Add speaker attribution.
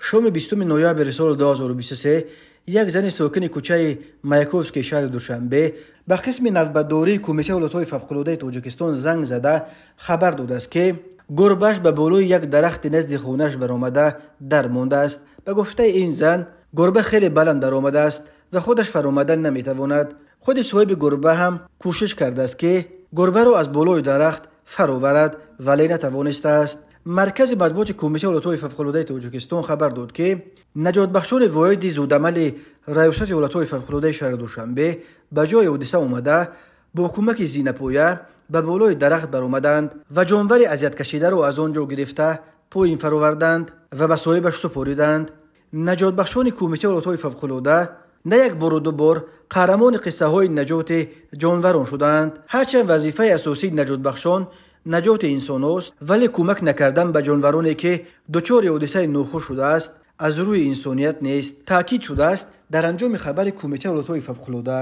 Speaker 1: Шоми 20 ноябри соли 2023 як зани сокини кӯчаи Маяковский шаҳри Душанбе ба қисми навбатдории Кумитаи ҳолатҳои фавқулодаи Тоҷикистон занг зада хабар додааст, ки гурбааш ба болои як дарахти назди хонааш баромада дар мондааст. Ба гуфтаи ин зан, гурба хеле баланд баромадааст ва худаш фаромадан наметавонад. Худи соҳиби гурба ҳам кӯшиш кардааст, ки гурбаро аз болои дарахт фароварад, вале натавонистааст. Маркази матбуоти Кумитаи ҳолатҳои фавқулодаи Тоҷикистон хабар дод, ки наҷотбахшони воҳиди зудамали Раёсати ҳолатҳои фавқулодаи шаҳри Душанбе ба ҷои ҳодиса омада, бо кӯмаки зинапоя ба болои дарахт баромаданд ва ҷонвари азияткашидаро аз он ҷо гирифта поин фароварданд ва ба соҳибаш супориданд. Наҷотбахшони Кумитаи ҳолатҳои фавқулода на як бору ду бор қаҳрамони қиссаҳои наҷоти ҷонварон шудаанд. Ҳарчанд вазифаи асосии наҷотбахшон наҷоти инсонҳост, вале кӯмак накардан ба ҷонвароне, ки дучори ҳодисаи нохуш шудааст, аз рӯи инсоният нест, таъкид шудааст дар анҷоми хабари Кумитаи ҳолатҳои фавқулода.